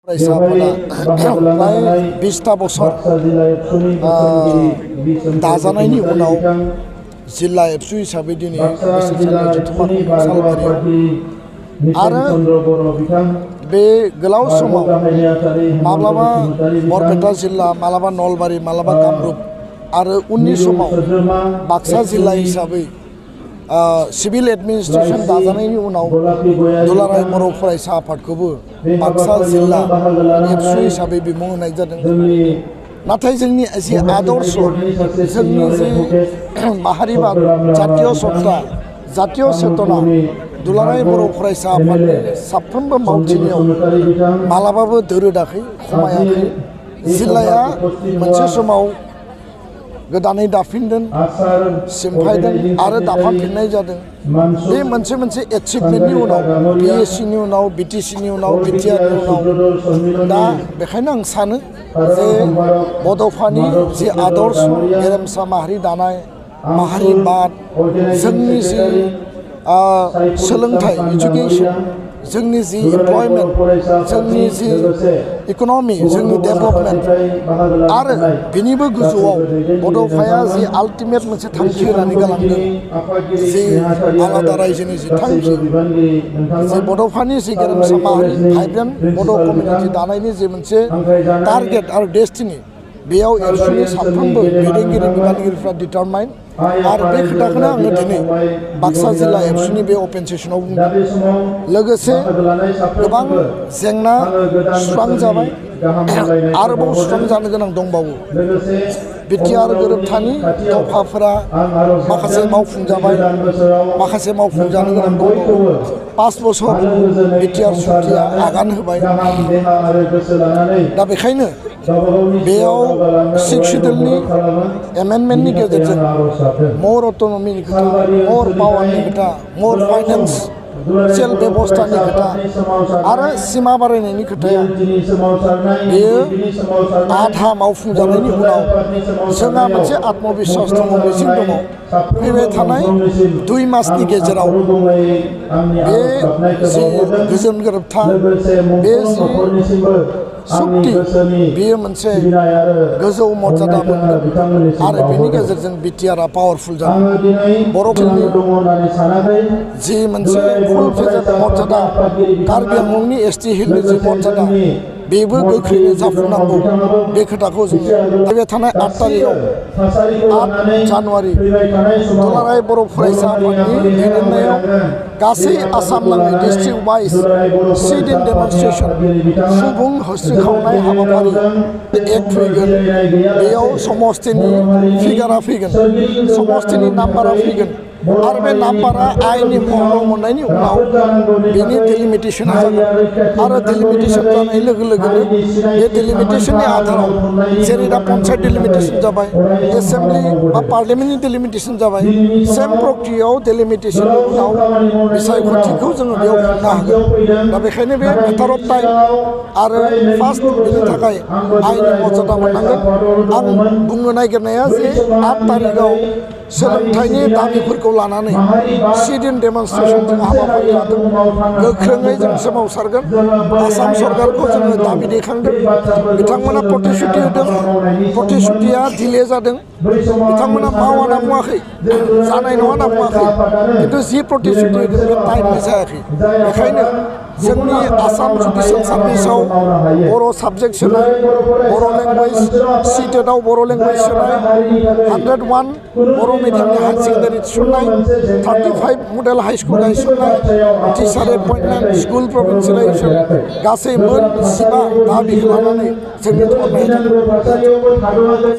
फरायसाफोरा प्राय 20टा बोसोर दाजानायनि उनाव जिल्ला एबसु हिसाबै दिनै बोसोरसालियाव जथुम्मा सालबारियाव आरो बे गोलाव समाव माब्लाबा बरपेटा जिल्ला मालाबा नलबारि मालाबा कामरुप आरो उननि समाव बाक्सा जिल्ला हिसाबै सिभिल एडमिनिस्ट्रेशन दाजानायनि उनाव दुलाराय बर' फरायसा आफादखौबो बाक्सा जिल्ला एबसु हिसाबै बिमुं होनाय जादों। नाथाय जोंनि जि आदर्श जोंनि जि माहारिबाद जातीय सत्ता जातीय चेतना दुलाराय बर' फरायसा आफादनि साफ्रोमबो मावथिनियाव मालाबाबो दोरोदाखै खमायाखै। जिल्लाया मोनसे समाव गोदानै दाफिनदों सिमफायदों आरो दाफामफिननाय जादों। बे मोनसे एचिभमेन्टनि उनाव PSCनि उनाव BTCनि उनाव BTRनि उनाव दा बेखायनो आं सानो जे बड'फानि जि आदर्श गेरेमसा माहारि दानाय माहारिबाद जोंनि जि सोलोंथाइ इडुकेसन जोंनि जि एमप्लयमेन्ट जोंनि जि इक'नमि जोंनि डेभेलपमेन्ट आरो बिनिबो गोजौआव बड'फाया जि आल्टिमेट मोनसे थांखि होनानै गालांदों जि आलादा रायजोनि जि थांखि जि बड'फानि जि गेरेमसा माहारि भाइब्रेन्ट बड' कमिउनिटि दानायनि जि मोनसे टारगेट आरो डेस्टिनि बेयाव एबसुनि साफ्रोमबो दैदेनगिरि बिबानगिरिफ्रा डिटारमाइन आरो बे खोथाखौनो आङो दिनै बाक्सा जिल्ला एबसुनि बे अपेन सेसनाव बुंदों। लोगोसे गोबां जेंना सुस्रांजाबाय आरोबाव सुस्रांजानो गोनां दंबावो। बिटिआर गोरोबथानि दफाफोरा माखासे मावफुंजाबाय माखासे मावफुंजानो गोनां दंबावो। 5 बोसोर बिटिआर सुक्तिया आगान होबाय। दा बेखायनो बेयाव 6 सिडुलनि एमेन्डमेन्टनि गेजेरजों मर अट'नमिनि खोथा मर पावारनि खोथा मर फाइनेन्सियेल बेबस्थानि खोथा आरो सिमा बारायनायनि खोथाया बेयो आधा मावफुंजानायनि उनाव जोंहा मोनसे आत्मबिश्वास दङ मिजिं दङ फैबाय थानाय 2 मासनि गेजेराव बे जि गोजोन गोरोबथा बे जि सुक्ति बेयो मोनसे गोजौ मर्यादा मोनगोन आरो बेनि गेजेरजों बिटिआरआ पावारफुल जागोन। बर'फोरनि जि मोनसे फुल फेजेड मर्यादा कार्बि आंलंनि ST हिलनि जि मर्यादा बेबो गोख्रैनो जाफुंनांगौ। बे खोथाखौ जोङो फैबाय थानाय 8 तारिखआव 8 जानुवारि दुलाराय बर' फरायसा आफादनि दैदेननायाव गासै आसाम नाङै डिस्ट्रिक्ट वाइज सिट इन डेमनस्ट्रेशन सुबुं होस्रिखावनाय हाबाफारि एक्ट फैगोन। बेयाव समस्तिनि फिगारा फैगोन समस्तिनि नाम्बारा फैगोन आरो बे नाम्बारा आइननि महराव मोननायनि उनाव बेनि डिलिमिटेसना जागोन आरो डिलिमिटेसन जानाय लोगो लोगोनो बे डिलिमिटेसननि आधाराव जेरै दा पन्सायत डिलिमिटेसन जाबाय एसेम्बलि बा पार्लियामेन्टनि डिलिमिटेसन जाबाय सेम प्रक्रियायाव डिलिमिटेसननि उनाव बिसायख'थिखौ जोङो बेयाव खुंनो हागोन। दा बेखायनो बे मेटार अफ टाइम आरो फार्स्ट बेनि थाखाय आइननि मर्यादा मोननांगोन। आं बुंनो नागिरनाया जे 8 तारिखआव सोलोंथाइनि दाबिफोरखौ लानानै सिट इन डेमनस्ट्रेशन जों हाबाफारि लादों। गोख्रोङै जों सोमावसारगोन। आसाम सरकारखौ जोङो दाबि दैखांदों। बिथांमोना प्रतिश्रुति होदों प्रतिश्रुतिया डिले जादों। बिथांमोना मावा होनना बुङाखै जानाय नङा होनना बुङाखै खिन्थु जि प्रतिश्रुति होदों बे टाइमनि जायाखै। बेखायनो जोंनि आसाम जुडिसियेल सार्भिसाव बर' साबजेक्ट सोनाय बर' लेंगुवेज सिटेटआव बर' लेंगुवेज सोनाय 101 बर' मिडियामनि हायार सेकेन्डारि थिसननाय 35 मडेल हाई स्कुल गायसननाय टिचार एपइन्टमेन्ट स्कुल प्रभिन्सियेलाइजेसन गासै मोन 15 दाबिखौ लानानै जोंनि धर्नाया जादों।